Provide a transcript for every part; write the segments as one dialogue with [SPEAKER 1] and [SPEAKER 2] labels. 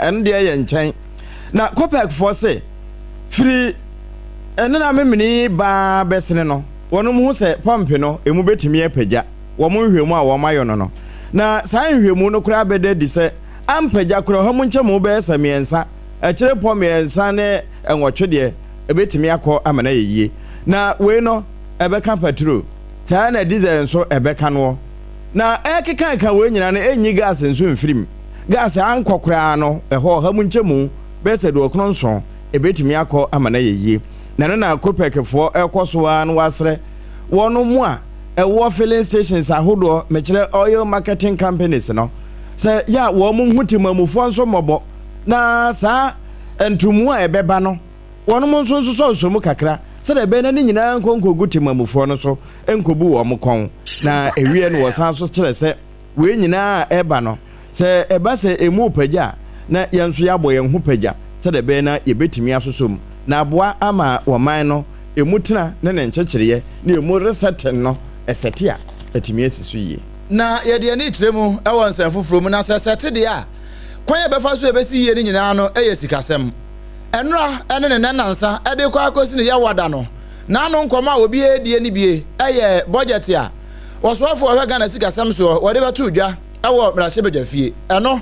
[SPEAKER 1] Ɛno deɛ yɛ nkyɛn. Na COPEC foɔ se, firi ɛnena memene yi baa bɛsene no, wɔnom hu sɛ pɔmpe no emu bɛtumi apagya, wɔn nhwɛmu a wɔn ayɔ no no. Na saa nhwɛmu no koraa bɛda adi sɛ ampagya koraa ɔha mu nkyɛmu bɛyɛ sɛ mmiɛnsa, akyire pɔ 38 deɛ ɛbɛtumi akɔ ama no ayɛ yie. Na wei no ɛbɛka paturo, saa ara na diesel nso ɛbɛka noɔ. Na ɛrekeka wei nyinaa no ɛnyi gas nso mfiri mu. Gas ankɔ koraa no ɛhɔ ɔha mu nkyɛmu bɛyɛ sɛ 97 ɛbɛtumi akɔ ama no ayɛ yie. Na ɛno na COPEC foɔ ɛrekɔ so ara na wɔasrɛ wɔn mo a ɛwɔ filling stations ahodoɔ, mekyerɛ oil marketing companies no, sɛ yɛ a wɔn ho temamufoɔ nso mmɔbɔ na saa ntomu a ɛbɛba no wɔn nso nsosɔ nsɔ mu kakra sɛdeɛ ɛbɛyɛ na ne nyinaa nkɔ nkɔgu temamufoɔ no so nkɔbu wɔn kɔn. Na ɛwie no wɔsan so kyerɛ sɛ wei nyinaa a ɛba no sɛ ɛba sɛ ɛmu pagya a na yɛn nso yɛabɔ yɛn ho pagya sɛdeɛ ɛbɛyɛ na yɛbɛtumi asosɔ mu na aboa ama wɔman no ɛmu tena ne ne nkyekyereɛ ne ɛmu resetting no ɛsɛte a atumi asi so yie.
[SPEAKER 2] Na yɛde ani kyerɛ mu wɔ nsɛm foforɔ mu, na sɛ sɛte deɛ a, kwan a ɛbɛfa so a ɛbɛsi yie no nyinaa no yɛ sikasɛm. Ɛnora ne ne nnɛ nnansa de rekɔ akɔsi ne Yawada no, n'ano nkɔmmɔ a obiara redie no bie yɛ bɔgyɛte a Ɔsoafoɔ a ɔhwɛ Ghana sikasɛm soɔ wɔde bɛtoo dwa wɔ mmarahyɛbadwafie. Ɛno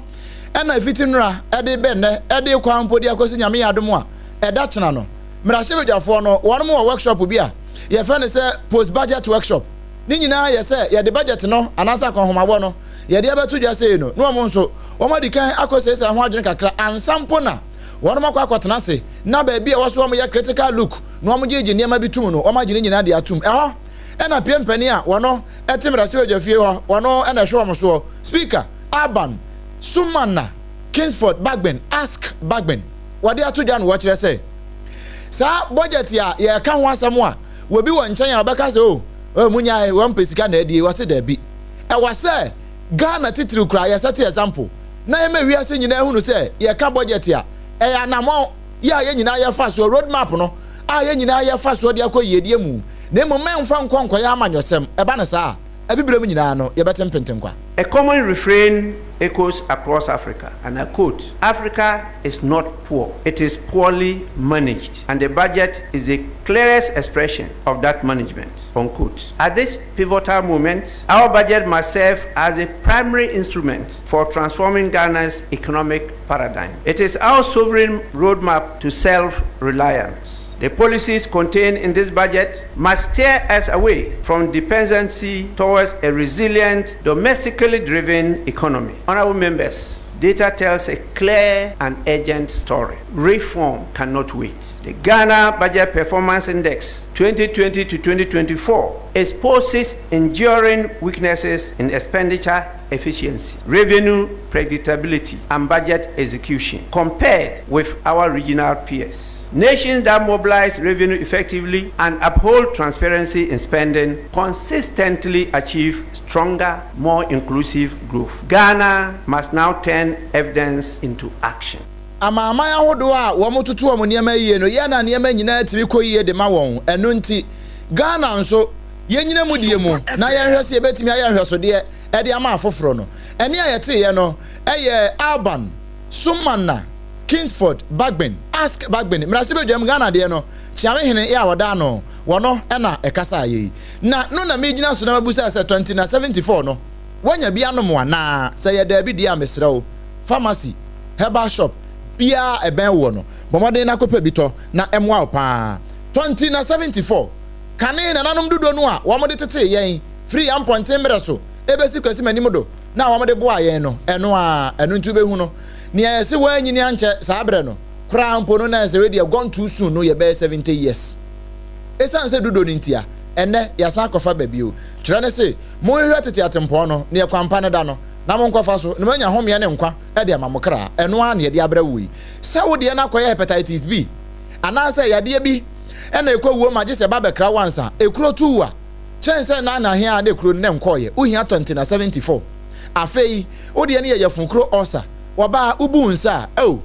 [SPEAKER 2] na ɛfiti nnora de rebɛ nnɛ de rekɔ ara mpo de akɔsi Nyame yɛ adom a ɛda kyena no. Mmarahyɛbadwafoɔ no wɔnom wɔ workshop bi a yɛfrɛ no sɛ post budget workshop. Ne nyinaa yɛ sɛ yɛde budget no anaasɛ akɔnhomabɔ no yɛde abɛto dwa sei no na wɔn nso wɔn adi kan akɔsiesie ho adwene kakra ansa mpo na wɔnom akɔ akɔtena ase na baabi a ɛwɔ so wɔn yɛ critical look na wɔn gyegye nneɛma bi tum no wɔn agye ne nyinaa de atum. Ɛhɔ ɛna pie mpanin a wɔno ɛte mmarahyɛbadwafie hɔ wɔno ɛna ɛhwɛ wɔn soɔ, Speaker Alban Sumana Kingsford Bagbin, Ask Bagbin, wɔde ato dwa no wɔkyerɛ sɛ saa budget a yɛreka ho asɛm a wɔbi wɔ nkyɛn a wɔbɛka sɛ oh, oh munyae wɔn pɛ sika na adie, wɔse daabi, ɛwɔ sɛ Ghana titiriw koraa yɛsɛte example na yɛma wiase nyinaa hunu sɛ yɛka budget a ɛyɛ anamɔn yɛ a yɛn nyinaa yɛfa soɔ, road map no a yɛn nyinaa yɛfa soɔ de akɔ yiedie mu, na mmom mɛmfa nkɔ nkɔyɛ amanyɔsɛm. Ɛba no saa a, Abibirem nyinaa no yɛbɛte mpentenkwa.
[SPEAKER 3] A common refrain echoes across Africa, and I quote, Africa is not poor, it is poorly managed, and the budget is the clearest expression of that management, unquote. At this pivotal moment, our budget must serve as a primary instrument for transforming Ghana's economic paradigm. It is our sovereign roadmap to self-reliance. The policies contained in this budget must steer us away from dependency towards a resilient, domestically driven economy. Honorable members, data tells a clear and urgent story. Reform cannot wait. The Ghana Budget Performance Index 2020 to 2024 exposes enduring weaknesses in expenditure efficiency, revenue predictability, and budget execution compared with our regional peers. Nations that mobilize revenue effectively and uphold transparency in spending consistently achieve stronger, more inclusive growth. Ghana must now turn evidence into action.
[SPEAKER 2] Amanaman ahodoɔ a wɔtoto wɔn nneɛma yie no, yɛ na nneɛma nyinaa tumi kɔ yie de ma wɔn. Ɛno nti, Ghana nso, yɛnnyina mudie mu na yɛnhwɛ sɛ yɛbɛtumi ayɛ nhwɛsodeɛ de ama afoforɔ no. Ɛnne a yɛteeɛ no yɛ Alban Sumana Kingsford Bagbin, Ask Bagbin, Mmarahyɛbadwam Ghana deɛ no, Kyeame Hene a wɔda ano wɔ no na ɛkasaeɛ yi. Na no na megyina so na mabusa sɛ 20 na 74 no, woanya bi anom anaa? Sɛ ɛyɛ daabi deɛ a, mesrɛ wo, pharmacy, herbal shop biara a ɛbɛn woɔ no, bɔ mmɔden na kɔpɛ bi tɔ na ɛmmoa wo pa ara. 20 na 74, Kane nananom dodoɔ no a wɔde tetee yɛn firi yɛn mpɔnten mmerɛ so bɛsi Kwasi Manim do na wɔde boaa yɛn no, ɛno ara, ɛno nti wobɛhu no, nea yɛse wanyini ankyɛ saa berɛ no koraa mpo no na ɛsɛ wei deɛ gone too soon no yɛ bɛyɛ 70 years. Ɛsiane sɛ dodo no ntia, ɛnnɛ yɛasan akɔfa ba bio. Twerɛ no se, Monhwehwɛ tete atempɔn no, neɛ kwan pa no da no, na monkɔfa so, na moanya homeɛ ne nkwa de ama mo kra. Ɛno ara na yɛde abrɛ wo yi. Sɛ wo deɛ no akɔyɛ hepatitis B, anaasɛ yadeɛ bi na ɛkɔ wuo ma gye sɛ ɛba bɛkra wo ansa, ekuro tu wo a, Kyɛn sɛ na na he a na kuro no na nkɔɔyɛ, wo hia tɔnte na 74. Afei, wo deɛ no yɛ yafunu kuro ulcer, wɔba a, wo bu wo nsa a, oh,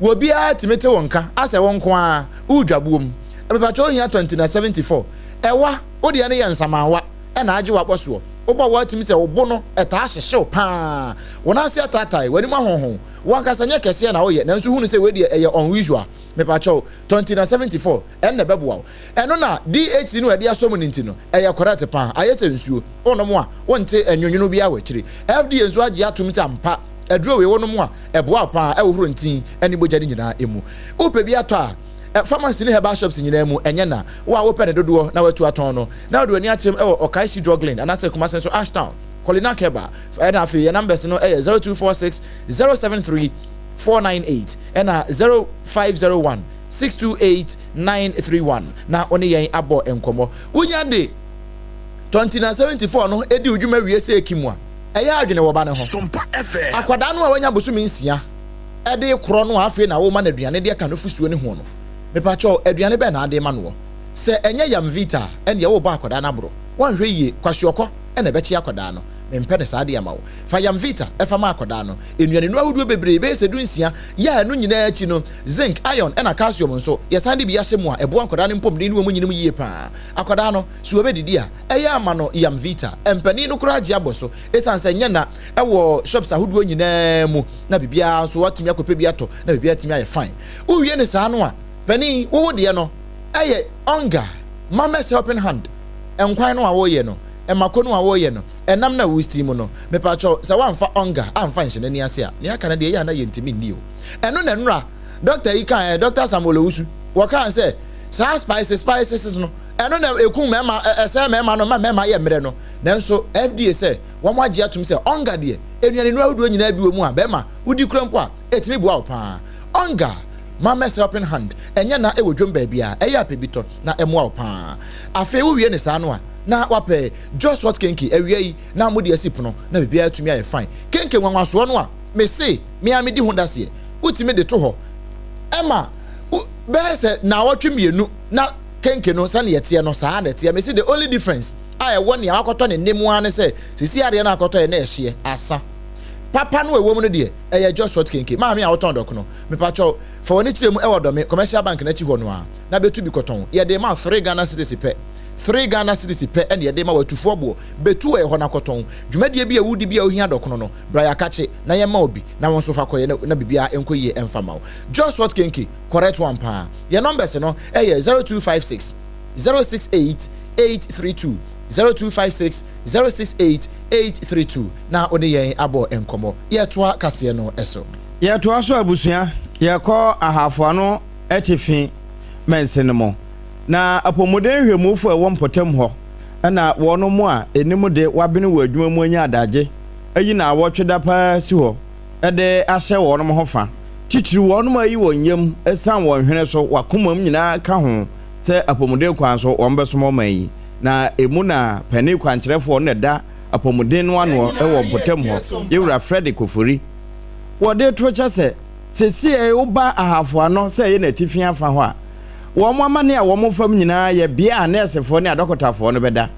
[SPEAKER 2] wɔ biara tumi te wo nka, asɛ wo nko ara, wo dwa buo mu. Mepakyɛ wo hia tɔnte na 74. Ɛwa, wo deɛ no yɛ nsamanwa, ɛna agye w'abɔsoɔ. Wobɔ wo atumi sɛ wo bo no ɛtaa hyehye wo paa, wo nan ase ataatae, w'anim ahonhon, wo ankasa nyɛ kɛseɛ na woyɛ nanso hunu sɛ wei deɛ ɛyɛ unusual. Mepakyɛw, tɔ Ntina 74, ɛno na ɛbɛboa wo. Ɛno na DHC no a ɛde asɔ mu no nti no, ɛyɛ correct paa, ayɛ sɛ nsuo, wonom a wonte nwonwono biara wɔ akyire. FDA nso agye atom sɛ ampa aduro wei wonom a ɛboa wo paa ɛhohoro ntin ne mogya no nyinaa mu. Wopɛ bi atɔ a, pharmacy ne herbal shops nyinaa mu, ɛnyɛ na. Wo a wopɛ ne dodoɔ na woatu atɔn no, na wode w'ani akyerɛm wɔ Okaishie Drug Lane anaasɛ Kumasi nso Ashtown, Kolinak Herbal. Ɛna afei yɛn numbers no yɛ 0246 073 498 ɛna 0501 628 931 na wo ne yɛn abɔ nkɔmmɔ. Wonya de 2974 no di wo dwuma wie sɛ kim a, ɛyɛ adwene wɔ ba no ho. Akwadaa no a wanya bosome nsia de rekorɔ no a afei na woma no aduane de aka nufosuo no ho no, mepakyɛw aduane bɛn na ade rema noɔ? Sɛ ɛnyɛ Yamvita a, ɛnneɛ worebɔ akwadaa no aboro. Woanhwɛ yie, kwashiorkɔ na ɛbɛkye akwadaa no. Mempɛ no saa de ama wo. Fa Yamvita fa ma akwadaa no. Nnuanennuro ahodoɔ bebree, bɛyɛ sɛ dunsia, yɛ a ɛno nyinaa akyi no, zinc, iron ɛna calcium nso, yɛsan de bi ahyɛ mu a ɛboa nkwadaa no mpɔmuden ne wɔn nyini mu yie pa ara. Akwadaa no, sɛ ɔbɛdidi a, ɛyɛ a ma no Yamvita. Mpanin no koraa gye abɔ so, ɛsiane sɛ ɛnyɛ na ɛwɔ shops ahodoɔ nyinaa mu, na biribiara nso woatumi akɔpɛ bi atɔ na biribiara atumi ayɛ fine. Wowie no saa no a, panin, wo wo deɛ no, ɛyɛ Onga, Mama's Helping Hand, nkwan no a woreyɛ no, mako no a woreyɛ no, ɛnam no a wo steam no, mepakyɛw, sɛ woamfa Onga amfa nhyɛ n'ani ase a, nea aka no deɛ ɛyɛ a na yɛntumi nni o. Ɛno na nnora dɔkta yi kaeɛ, Dɔkta Samuel Owusu, wɔkaa sɛ saa spices spices no, ɛno na ɛkum mmarima, ɛsɛe mmarima no, ma mmarima yɛ mmerɛ no. Nanso FDA sɛ wɔn agye atom sɛ Onga deɛ, nnuanennuro ahodoɔ nyinaa bi wɔ mu a bɛrima wodi kura mpo a, ɛtumi boa wo paa. Onga, Mama's Helping Hand, ɛnyɛ na ɛwɔ dwom baabiara, ɛyɛ a pɛ bi tɔ na ɛmmoa wo paa. Afei wowie no saa no a, na woapɛ Jos Hot Kenke awia yi na mode asi pono na biribiara atumi ayɛ fine. Kenke nwanwasoɔ no a mese me ara medi ho daseɛ, wotumi de to hɔ ma bɛyɛ sɛ naawɔtwe mmienu na kenke no sɛdeɛ ɛteɛ no saa na ɛteɛ. Mese the only difference a ɛwɔ nea wakɔtɔ ne nne mu ara ne sɛ seesei adeɛ no akɔtɔ yɛ na ɛhyeɛ asa. Papa no a ɛwɔ mu no deɛ ɛyɛ Jos Hot Kenke. Maame a wotɔn dɔkono, mepakyɛw fa w'ani kyerɛ mu ɛwɔ Dɔme Commercial Bank no akyi hɔ no ara na bɛtu bi kɔtɔn. Yɛde rema three Ghana cedis pɛ. Three Ghana cedis pɛ ɛna yɛde rema wo atufoɔ boɔ. Bɛtu wɔ ɛhɔ na kɔtɔn. Dwumadie bi a wodi bi a wohia dɔkono no, bra yɛakakye na yɛmma wo bi na wo nso fa kɔyɛ na biribiara nkɔ yie ɛmfa mma wo. Jos Hot Kenke, correct one paa. Yɛn numbers no ɛyɛ 0256 068 832, 0256 068 832 na wo ne yɛn abɔ nkɔmmɔ. Yɛtoa kaseɛ no so.
[SPEAKER 1] Yɛtoa so abusua, yɛkɔ Ahafo Ano Atifi mansini mu, na apɔmuden nhwɛmufo a ɛwɔ mpɔtam hɔ na wɔnom a ɛnim de wɔabene wɔ adwuma mu anya adagye ayi naawɔtwe da paa si hɔ de ahyɛ wɔnom ho fa, titiriw wɔnom a ayi wɔn yam asiane wɔn hwene so, wɔn akomam nyinaa ka ho sɛ apɔmuden kwan so wɔn bɛsom ɔman yi, na emu na panin kwankyerɛfoɔ no na ɛda apɔmuden no ano wɔ mpɔtam hɔ, Yɛwura Frederick Ofori. Wɔde to kyɛ sɛ, seesei woba Ahafo ano sɛ ɛyɛ n'atifi afa hɔ a, wɔn amanne a wɔfam nyinaa yɛ bea a nɛɛsefoɔ ne adɔkotafoɔ no bɛda.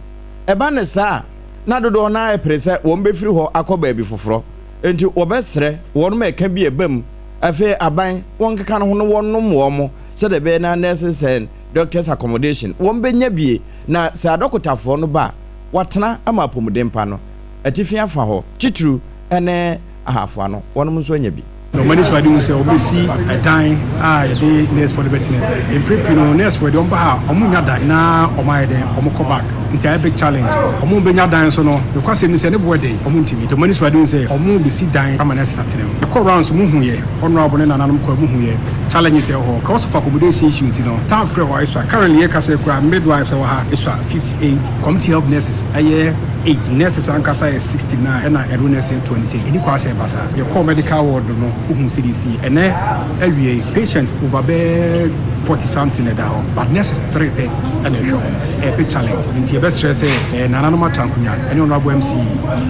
[SPEAKER 1] Ɛba no saa a, na dodoɔ no ara repere sɛ wɔbɛfiri hɔ akɔ baabi foforɔ. Enti wɔbɛsrɛ wɔn ma ɛka bi a ɛba mu. Afei aban, wɔnkeka no ho na wɔnnom wɔn sɛdeɛ ɛbɛyɛ na nurses and doctors accommodation wɔbɛnya bie na sɛ adɔkotafoɔ no ba a, wɔatena ama apɔmuden pa no. Atifi afa hɔ, titiriw ne Ahafo ano, wɔnom nso anya bi.
[SPEAKER 4] Na wɔn anisoadehu sɛ wɔbɛsi ɛdan a yɛde nursefoɔ no bɛtena mu. Mprɛ pii no nursefoɔ deɛ wɔba ha a wɔn nnya dan na wɔn ayɛ dɛn wɔn kɔ back nti ayɛ big challenge. Wɔn bɛnya dan nso no nokwasɛm ni sɛ ne boɔ den wɔn ntumi nti wɔn anisoadehu sɛ wɔn bɛsi dan ama nurses atena mu. Yɛkɔɔ rounds mo hu yɛ honourable ne nananom kɔɛ mo hu yɛ challenges ɛwɔ hɔ because of accommodation issue nti no staff koraa wɔ ha esua currently yɛkasa yi koraa midwives ɛwɔ ha esua 58 community health nurses ɛyɛ 8 nurses ankasa yɛ 69 ɛna ɛro nurses yɛ 26 ɛni kwan sɛ ɛba saa. Yɛkɔɔ medical ward no wohuu sɛdeɛ ɛsi yɛ. Ɛnɛ awia yi patient over bɛyɛ 40 something na ɛda hɔ but nurses 3 pɛ ɛna ɛhwɛ wɔn. Ɛyɛ big challenge nti yɛbɛsrɛ sɛ eh, nananom atra nkonya ɛne honourable MC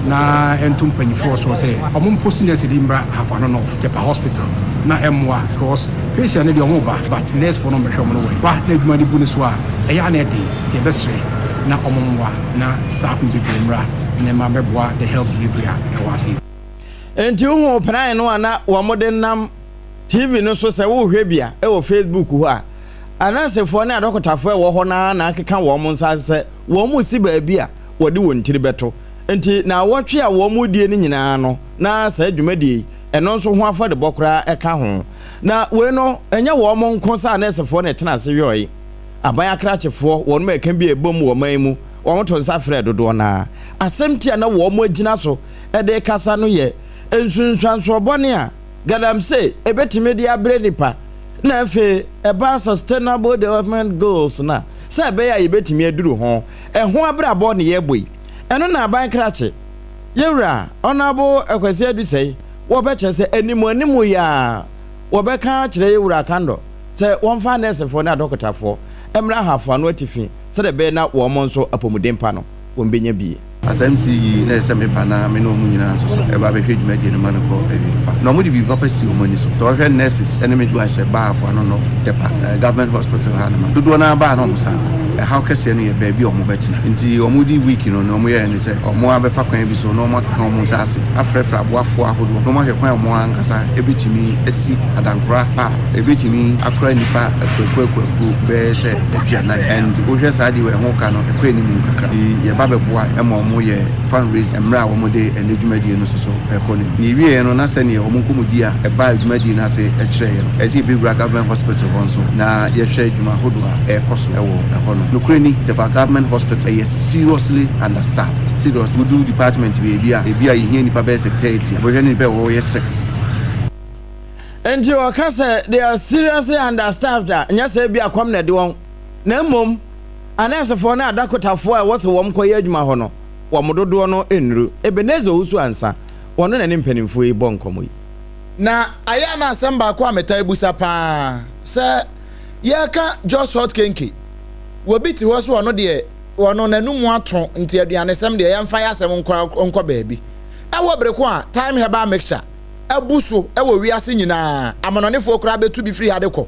[SPEAKER 4] na ɛnto mpanyinfoɔ soɔ sɛ wɔn mpost nurse di mmra Ahafo Ano North Tepa hospital na ɛmmoa because patient no deɛ wɔn ba but nurse foɔ no mmɛhwɛ wɔn no wɔ ba na adwuma no bu ne so a ɛyɛ a na ɛden nti yɛbɛsrɛ na wɔn mmoa na staff no bebree mmra na ɛma bɛboa the health delivery a ɛwɔ ase yi.
[SPEAKER 1] Enti wohuu plan no a na wɔde nam TV no so sɛ worehwɛ bi a wɔ Facebook hɔ a, anɛɛsefoɔ ne adɔkotafoɔ a ɛwɔ hɔ no ara na akeka wɔn nsa ase sɛ wɔresi baabi a wɔde wɔn tiri bɛto. Enti naawɔtwe a wɔredie no nyinaa no, na saa dwumadie yi, ɛno nso ho afɔrebɔ koraa ka ho. Na wei no, ɛnyɛ wɔn nko sɛ anɛɛsefoɔ na ɛtena ase yɔe. Aban akrakyefoɔ, wɔnom a ɛka bi a ɛbom wɔ ɔman mu, wɔto nsa frɛɛ dodoɔ no ara. Asɛmti a na wɔagyina so de rekasa no yɛ nsunsuansoɔ bɔne a galamsey ɛbɛtumi de abrɛ nnipa, na afei ɛba Sustainable Development Goals no a, sɛ ɛbɛyɛ a yɛbɛtumi aduru ho. Ɛho abrabɔ ne yɛrebɔ yi. Ɛno na aban krakye, Yɛwura Honourable Kwasi Adusei, wɔbɛkyerɛ sɛ animuanimu yi ara wɔbɛka akyerɛ Yɛwura Kandor sɛ wɔmfa anɛɛsefoɔ ne adɔkotafoɔ mmra Ahafo Ano Atifi sɛdeɛ ɛbɛyɛ na wɔn nso apɔmuden pa no wɔbɛnya bi.
[SPEAKER 5] Asɛm si yi na ɛsɛ sɛ meba na me ne wɔn nyinaa nso so ba bɛhwɛ dwumadie no ma no kɔ awie pa. Na wɔde biribi papa si wɔn ani so. Sɛ wɔhwɛ nurses ne midwives a ɛba Ahafo Ano North, Tepa, Government Hospital ha nom a, dodoɔ no ara ba a na wɔsan kɔ. Ɛhaw kɛseɛ no yɛ baabi a wɔbɛtena. Nti wɔdi week no, nea wɔyɛeɛ ne sɛ wɔabɛfa kwan bi so na wɔakeka wɔn nsa ase afrɛfrɛ aboafoɔ ahodoɔ na wɔahwɛ kwan a wɔn ankasa bɛtumi asi adankora a ɛbɛtumi akora nnipa akuakuo akuakuo bɛyɛ sɛ aduanan and wohwɛ saa deɛ ɛho ka no ɛkɔ anim kakra nti yɛba bɛboa ma wɔn yɛ fund raise mmerɛ a wɔn de ɛnɛ dwumadie no soso ɛkɔ no mu. Na yɛwieɛ no na sɛdeɛ wɔn nkɔmmɔdie a ɛbaa dwumadie no ase kyerɛeɛ no ɛsɛ yɛbɛwura government hospital hɔ nso na yɛhwɛ dwuma ahodoɔ a ɛrekɔ so wɔ ɛhɔ no. Nokorɛ ni Tefa government hospital ɛyɛ seriously understaffed seriously wodu department baabi a ɛbi a yɛhia nnipa bɛyɛ sɛ 30 a wobɛhwɛ no nnipa ɛwɔ hɔ yɛ 6.
[SPEAKER 1] Enti wɔka sɛ they are seriously understaffed a, nyɛ sɛ ebia kɔm na ɛde wɔn, na mmom anɛɛsefoɔ ne adakotafoɔ a ɛwɔ sɛ wɔn kɔyɛ adwuma hɔ no, wɔn dodoɔ no nnuru. Ebenezer Owusu-Ansah, ɔno na ne mpanimfoɔ yi bɔ nkɔmmɔ yi.
[SPEAKER 2] Na ayɛ a na asɛm baako a metaa bisa paa sɛ yɛreka Jos Hot Kenke, obi te hɔ sɛ ɔno deɛ ɔno n'anum ato nti aduanesɛm deɛ yɛmfa yɛ asɛm nkɔ nkɔ baabi. Ɛwɔ bere ko a Thyme Herbal Mixture abu so wɔ wiase nyinaa, amanɔnefoɔ koraa bɛtu bi firi ha de kɔ.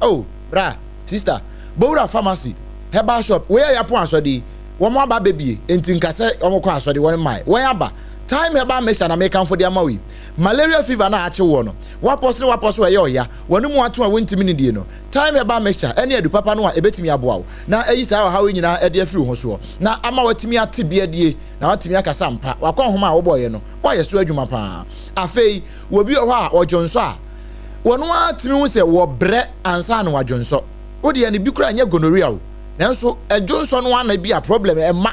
[SPEAKER 2] Oh, bra, sister, bɔwura pharmacy, herbal shop, wei a yɛapɔn asɔde yi, wɔn aba abɛbie, enti nka sɛ wɔn kɔ asɔde, wɔn mmae, wɔn aba. Thyme herbal mixture na mekamfo de ama wo yi. Malaria fever no a akye woɔ no, woapɔ so ne woapɔ so a ɛyɛ ɔya, w'anomu ato a wontumi nnidie no, Thyme herbal mixture ne adu papa no a ɛbɛtumi aboa wo na ayi saa ɔhaw yi nyinaa de afiri wo ho soɔ, na ama woatumi ate bi adie, na woatumi akasa ampa. W'akɔnhoma a wobɔeɛ no, Woayɛ so adwuma paa. Afei, obi wɔ hɔ a ɔdwonsɔ a, ɔno ara tumi hu sɛ wɔbrɛ ansa na wadwonsɔ. Wo deɛ no bi koraa nyɛ gonorrhea o, nanso ɛdwonsɔ no ara na bi a problem ɛma.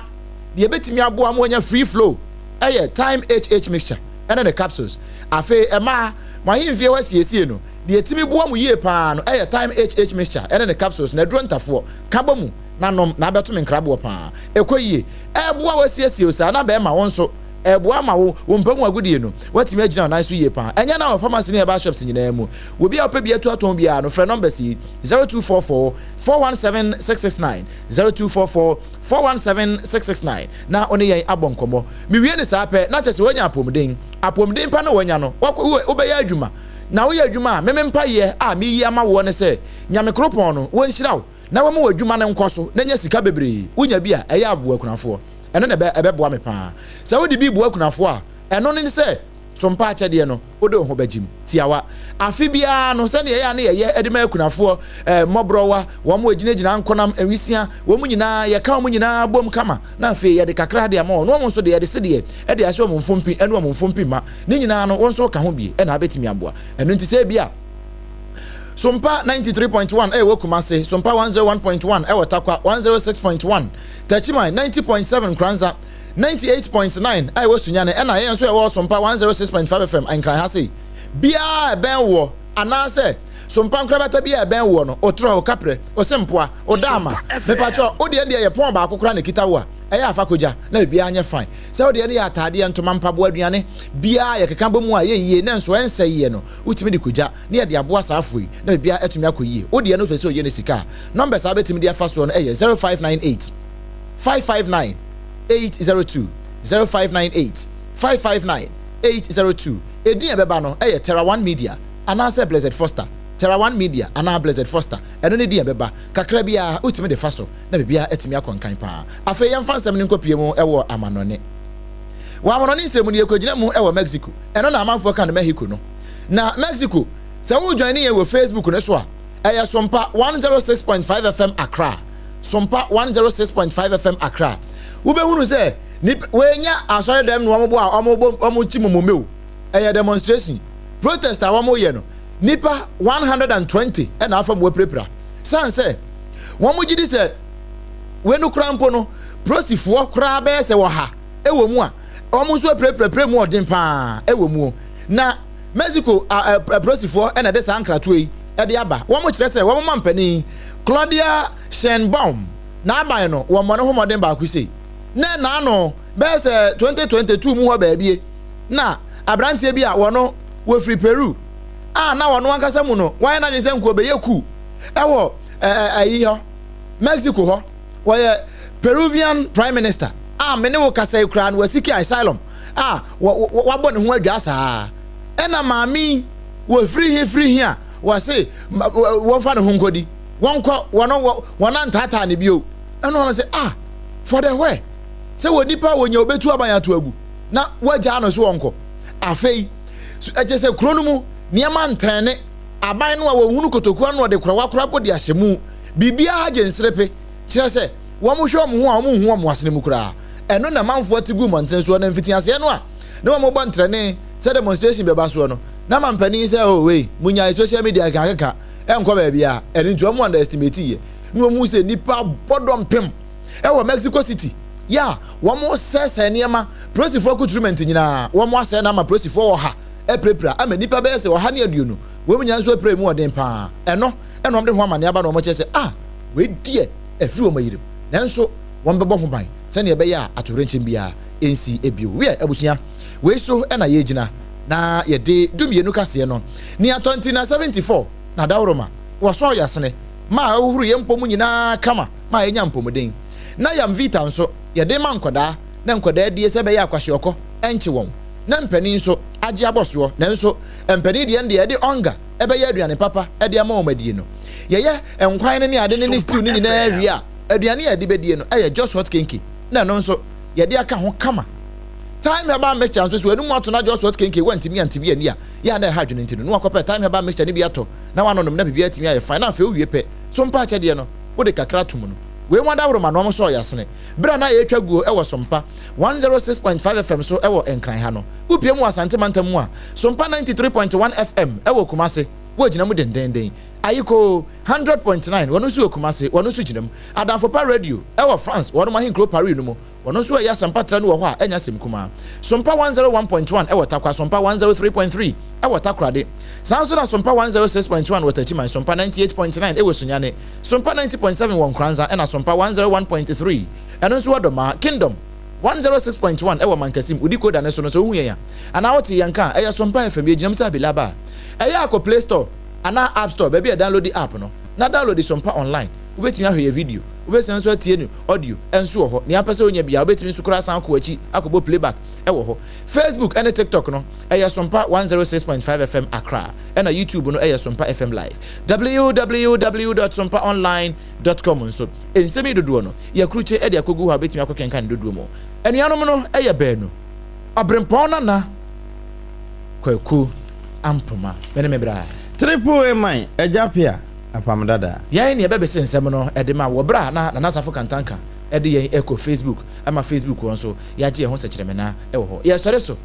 [SPEAKER 2] Deɛ ɛbɛtumi aboa ma wanya free flow ɛyɛ Thyme HH mixture ɛne ne capsules. Afei ɛmaa mo ahemfie hɔ asiesie no, deɛ ɛtumi boa mo yie paa no ɛyɛ Thyme HH mixture ɛne ne capsules na aduro ntafoɔ ka bɔ mu na nom na abɛto me nkraboɔ paa. Ɛkɔ yie. Ɛboa wo asiesie wo saa na bɛɛma wo nso. Ɛboa ma wo wo mpa mu agodie no, woatumi agyina wo nan so yie paa. Ɛnyɛ na wɔ pharmacy ne herbal shops nyinaa mu. Obi a wopɛ bi atu atɔn biara no, frɛ numbers yi, 0244 417 669, 0244 417 669 na wo ne yɛn abɔ nkɔmmɔ. Mewie no saa pɛ, na kyerɛ sɛ woanya apɔmuden. Apɔmuden pa no woanya no, wobɛyɛ adwuma. Na woyɛ adwuma a, me me mpaeɛ a meyi ama woɔ ne sɛ, Nyame koropɔn no, wɔnhyira wo na wɔma w'adwuma no nkɔ so na nya sika bebree. Wonya bi a, ɛyɛ a boa akunafoɔ. Ɛno na ɛbɛboa me paa. Sɛ wode bi boa akunafoɔ a, ɛno ne sɛ sompa akyɛdeɛ no, wode wo ho bɛgyem. Tiawa. Afe biara no, sɛdeɛ ɛyɛ a na yɛyɛ de ma akunafoɔ, eh, mmɔborɔwa, wɔn a wɔgyinagyina ankonam, nwisia, wɔn nyinaa, yɛka wɔn nyinaa bom kama, na afei yɛde kakra de ama wɔn, na wɔn nso deɛ yɛde sedeɛ de ahyɛ wɔn mfompi ne wɔn mfompi ma. Ne nyinaa no, wo nso woka ho bi na abɛtumi aboa. Ɛno nti sɛ ebia Sompa 93.1 ɛwɔ Kumase, Sompa 101.1 ɛwɔ Tarkwa, 106.1 Techiman 90.7 Nkoranza, 98.9 a ɛwɔ Sunyani ɛna yɛn nso yɛwɔ Sompa 106.5 FM Nkran ha sei. Biara a ɛbɛn woɔ anaasɛ Sompa nkorabata bi a ɛbɛn woɔ no, Otrɔ, Okaprɛ, Osempoa, Odaama, mepakyɛw wo deɛ deɛ yɛ pɔn baako koraa na ɛkita wo a, ɛyɛ a fa kɔgya na biribiara nyɛ fine. Sɛ wo deɛ no yɛ ataadeɛ, ntoma, mpaboa, aduane, biara a yɛkeka bɔ mu a ɛyɛ yie na nso ɛnsɛeɛ no, wotumi de kɔgya na yɛde aboa saa afoɔ yi na biribiara atumi akɔ yie. Wo deɛ no wopɛ sɛ ɔyɛ no sika a, numbers a wobɛtumi de afa soɔ no yɛ 0598 559 802, 0598 559 802. Edin a ɛbɛba no yɛ Terra One Media anaasɛ Blessed Foster, Terra One Media anaa Blessed Foster, ɛno ne din a ɛbɛba. Kakra biara wotumi de fa so na biribiara atumi akɔ nkan paa. Afei yɛmfa nsɛm no nkɔpue mu wɔ amanɔne. Wɔ amanɔne nsɛm mu no, yɛkɔgyina mu wɔ Mexico. Ɛno na amanfoɔ ka no Mexico no. Na Mexico, sɛ wo joine yɛn wɔ Facebook no so a, ɛyɛ Sompa 106.5 FM Accra. Sompa 106.5 FM Accra. Wobɛhunu sɛ Nipa wei nyɛ asɔre dɛm na wɔn bɔ a wɔn bɔ wɔn kyi momome o. Ɛyɛ demonstration. Protest a wɔn yɛ no nipa 120 ɛna afa mu apirapira. San sɛ wɔn gye di sɛ wei no koraa mpo no prosifoɔ koraa bɛyɛ sɛ wɔha ɛwɔ mu a wɔn nso apirapirapira mu ɔden paa ɛwɔ mu. Na Mexico aprosifoɔ ɛna ɛde saa nkratoɔ yi ɛde aba. Wɔn kyerɛ sɛ wɔn mampanin Claudia Sheinbaum n'aban no wɔn mmɔ ne ho mmɔden baako sei. Na n'ano bɛyɛ sɛ 2022 mu hɔ baabie na aberanteɛ bi a wɔno wɔfiri Peru a na wɔno ankasa mu no wɔayɛ n'adwene sɛ nko ɔbɛyɛ coup ɛwɔ ɛyi hɔ Mexico hɔ. Wɔyɛ Peruvian prime minister a me ne wo kasa yi koraa no wasiki asylum a wabɔ ne ho adwaa saa. Ɛna maame yi wɔfiri he firi he a wɔse wɔmfa ne ho nkɔdi wɔnkɔ wɔn wɔn antaataa ne bio. Ɛna wɔn sɛ ah, for the where sɛ wɔ nipa a wɔnya obetu aban ato agu na wɔagyaa no so wɔnkɔ. Afei ɛkyɛ sɛ kuro no mu nneɛma ntɛne aban no a wɔhunu kotoku ano ɔde kora wakora bɔ de ahyɛ mu biribiara gye nserepe kyerɛ sɛ wɔn hwɛ wɔn ho a wɔn nhu wɔn asene mu koraa. Ɛno na manfoɔ te gu mmɔnten soɔ na mfitiaseɛ no a na wɔn bɔ ntrɛne sɛ demonstration bɛba soɔ no na mampanin sɛ oh wei munyae social media kekakeka ɛnkɔ baabi a ɛno nti wɔn underestimate yɛ na wɔn hu sɛ nipa bɔ dɔmpem ɛwɔ Mexico City yɛ a wɔn sɛsɛ nneɛma polisifoɔ accoutrement nyinaa wɔn asɛ na ama polisifoɔ wɔ ha apirapira ama nipa bɛyɛ sɛ 120 wɔn nyinaa nso apira mu ɔden paa. Ɛno ɛna wɔn de ho amaneɛ aba na wɔn kyerɛ sɛ ah, wei deɛ ɛfiri wɔn ayirim nanso wɔn bɛbɔ ho ban sɛnea ɛbɛyɛ a atowerɛnkyɛm biara nsi ebio. Wiɛ abusua, wei so ɛna yɛgyina na yɛde 12 kaseɛ no nea tɔnti na 74 na dawuroma wɔsɔɔ yasene ma a ɛhohoro yɛn mpɔ mu nyinaa kama ma yɛnya mpɔmuden. Na yam vita nso yɛde ma nkɔdaa na nkɔdaa die sɛ ɛbɛyɛ akwasiɔkɔ ɛnkye wɔn. Na mpanin nso agye abɔsoɔ nanso mpanin deɛ deɛ yɛde ɔnga ɛbɛyɛ aduane papa ɛde ama wɔn adie no. Yɛyɛ nkwan no ne ade no ne stew no nyinaa wie a, aduane a yɛde bɛdie no ɛyɛ just hot kenke na ɛno nso yɛde aka ho kama. Thyme herbal mixture nso so ɛno mu ato na just hot kenke wantumi ante bi ani a yɛ a na ɛha adwene nti no na wakɔpɛ thyme herbal mixture no bi atɔ na wanonom na biribiara atumi ayɛ fine. Na afei wowie pɛ so mpa akyɛdeɛ no wode kakra to mu no wei mu adaworoma na wɔn sɔɔ yasene berɛ a na yɛretwa guo ɛwɔ Sompa 106.5 FM so ɛwɔ Nkran ha no. Wopie mu wɔ Asante mantam mu a, Sompa 93.1 FM ɛwɔ Kumase wɔgyina mu dendenden. Ayiko 100.9 wɔn nso wɔ Kumase wɔn nso gyina mu. Adamfopa Radio ɛwɔ France wɔn ahenkuro Paris no mu wɔn nso ɛyɛ asɛmpa trɛ no wɔ hɔ a ɛnyɛ asɛm kumaa. Sompa 101.1 ɛwɔ Takwa, Sompa 103.3 ɛwɔ Takoradi. Saa nso na Sompa 106.1 wɔ Takyiman, Sompa 98.9 ɛwɔ Sunyani, Sompa 90.7 wɔ Nkoranza ɛna Sompa 101.3 ɛno nso wɔ Dɔmaa. Kingdom 106.1 ɛwɔ Mankasim. Wodi koda ne so no sɛ wohu yɛn a anaa wote yɛn ka a ɛyɛ Sompa FM. Yɛgyina mu sɛ abilaba a ɛyɛ akɔ Play Store anaa App Store baabi a download app no na download Sompa online. Wobɛtumi ahwɛ yɛ video, wobɛtumi nso atie no audio ɛnso wɔ hɔ. Nea apɛ sɛ wonya biara wobɛtumi nso koraa san akɔ akyi akɔbɔ playback ɛwɔ hɔ. Facebook ɛne TikTok no ɛyɛ Sompa 106.5 FM Accra ɛna YouTube no ɛyɛ Sompa FM Live. www.sompaonline.com nso nsɛm yi dodoɔ no yɛakurukye ɛde akɔgu hɔ a wobɛtumi akɔkenkan dodoɔ mu. Anuanom no ɛyɛ baanu, Ɔberempɔn Nana Kwaku Ampoma me ne me bra.
[SPEAKER 1] Triple A man, Agya Pia, Apam Dada.
[SPEAKER 2] Yɛn ne yɛbɛbese nsɛm no de ma wɔ berɛ a na Nana Asafo Kantanka de yɛn rekɔ Facebook ama Facebook hɔ nso yɛagye yɛn ho sɛkyerɛmena wɔ hɔ. Yɛsɔre so.